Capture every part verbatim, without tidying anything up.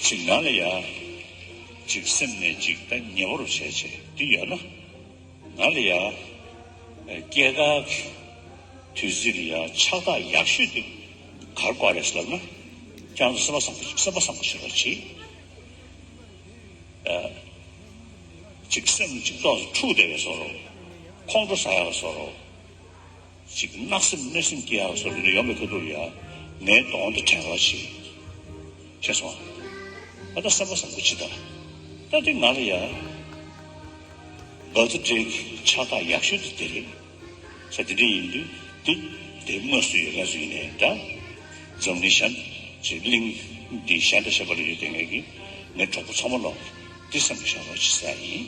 ཅིག་ང་ལ་ཡ། ཅིག་སེམས་ནས་ཅིག་ད་ཉེ་བོར་བྱས་བྱས་འདི་ཡོད་ན། ང་ལ་ཡ། སྐྱེས་སྐར་གྱི་དུས་ཚིགས་ལ་ཡ་ཕྱག་རྟགས་ཡག་ཤོས་དེ་ག་རེ་དགོས་རེད་ཟེར་ལབ་ན། ཁྱེད་རང་ཚོ་སེམས་པ་བཟང་པོ་སེམས་པ་བཟང་པོ་བྱེད་རོགས་གྱིས། ཅིག་སེམས་ཅིག་ཏོག་ཙམ་འཁྲུག་བསྡད་པའི་བཟོ་འདྲ། ཁོང་ཁྲོ་ཟ་ཡག་བཟོ་འདྲ། ཅིག་གནག་སེམས་གནོད་སེམས་སྐྱེ་ཡག་བཟོ་འདྲ་ཡོང་བའི་ཁ་ཐུག་ལ་ཡ་ངའི་གདོང་དེ་དྲན་རོགས་གྱིས། ཤེས་སོང་ཨ། ད་སེམས་པ་བཟང་པོ་བྱེད་ད། ད་དེ་ང་ལ་ཡ། བར་ཐི་ཌེ་གི་ཕྱག་རྟགས་ཡག་ཤོས་དེ་དེ་རེད། ས་དེ་འདྲ་ཡིན་དུས་དེ་དེབ་དངོས་སུ་ཡོད་མཁན་ཚོ་ཡིན་ནའི་འདྲ། འཛམ་གླིང་གཞན་ཅིག་གླིང་འདི་གཞན་དང་གཞན་པ་ལ་ཡོད་དེ་ངེད་ཀྱི་ངའི་གྲོགས་པོ་ཚང་མ་ལོ་དེ་སེམས་ལ་བཞག་རོགས་ཅིག་ཟེར་ཡ་ཡིན།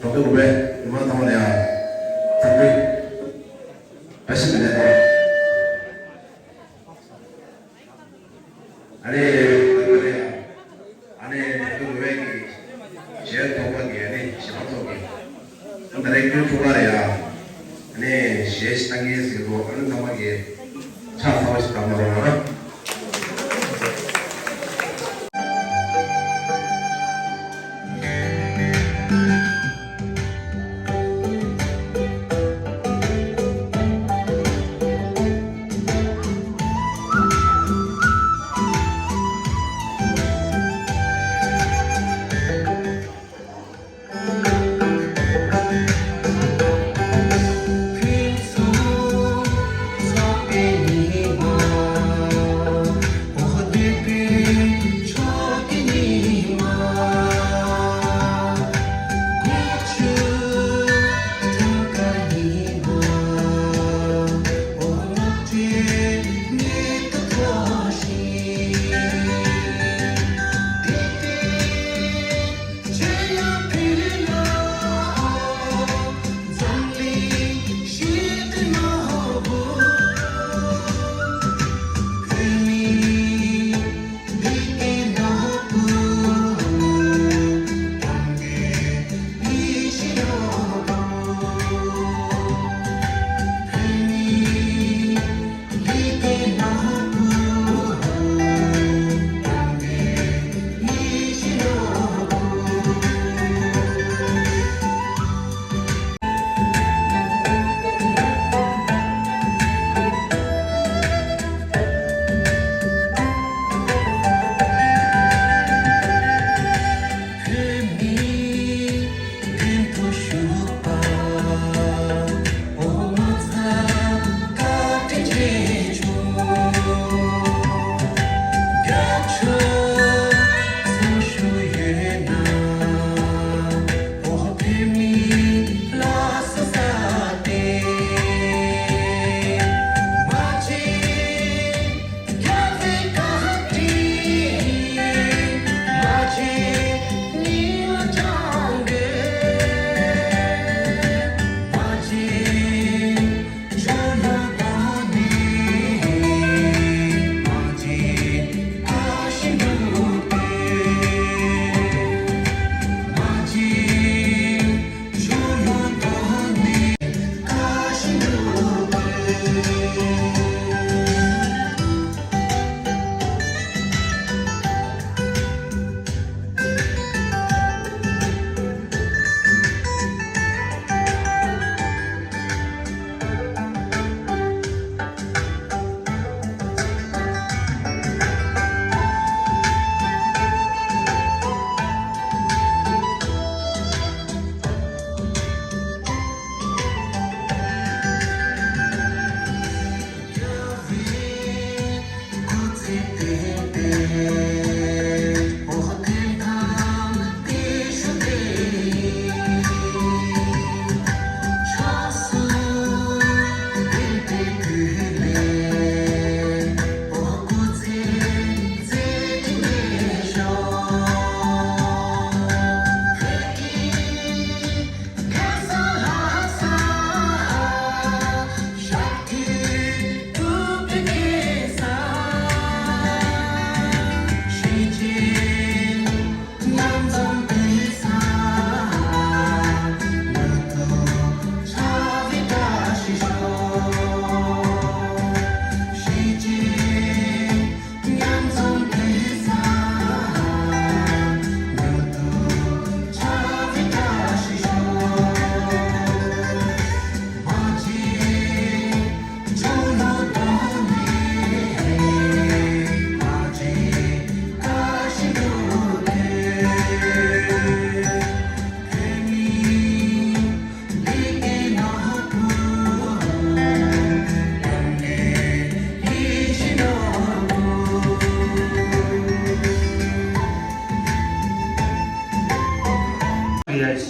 གྲོགས་པོ་རུ་བས་མི་མང་ཚང་མ་ལ་ཡང་འཚམས་འདྲི་བཀྲ་ཤིས་བདེ་ལེགས་དང་། ཨ་ནི། ཨ་ནི་གྲོགས་པོ་རུ་བས་ཀྱི་ཞལ་ཐོག་མ་གི་ཨ་ནི་ཞལ་མ་ཐོག་གི་ཨ་ནི་ད་རེས་ཁྱོད་ཕྲུ་གུ་ལ་ཡང་ཨ་ནི་ཞལ་ཞིག་བཏང་གི་ཟེར་གོ་ཨ་ནི་ཚང་མ་གི་ཕྱག་འཚལ་བ་ཞིག་བཏང་མ་རོགས་གནང་།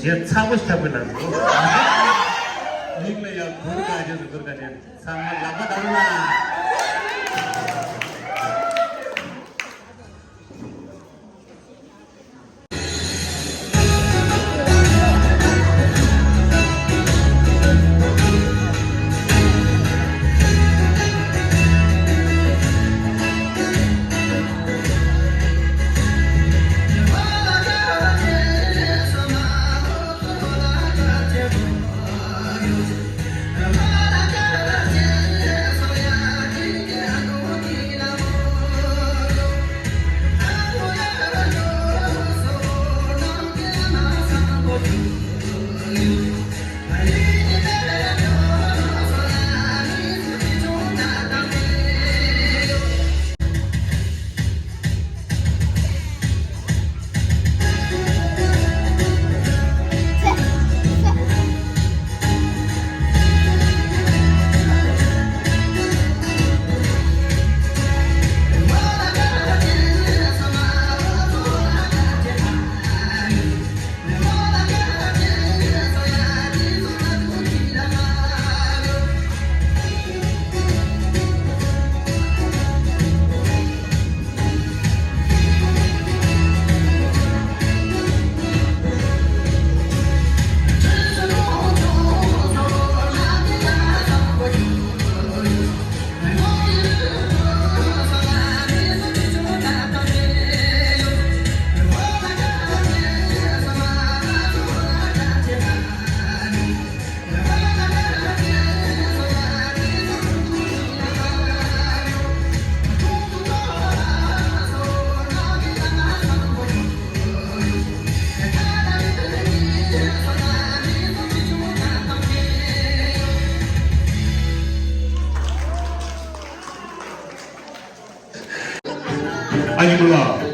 ཞེས་ཚ་པོ་ཞིག་ཁྱབ་ཀྱི་ལ་འགྲོ། མིག་ལ་ཡང་གུར་དཀར་ཅན་དུ་གུར་དཀར་ཅན་ཚང་མ་ལག་པ་བརྡབ་ལ། ཨ་ནི་མོ་ལ།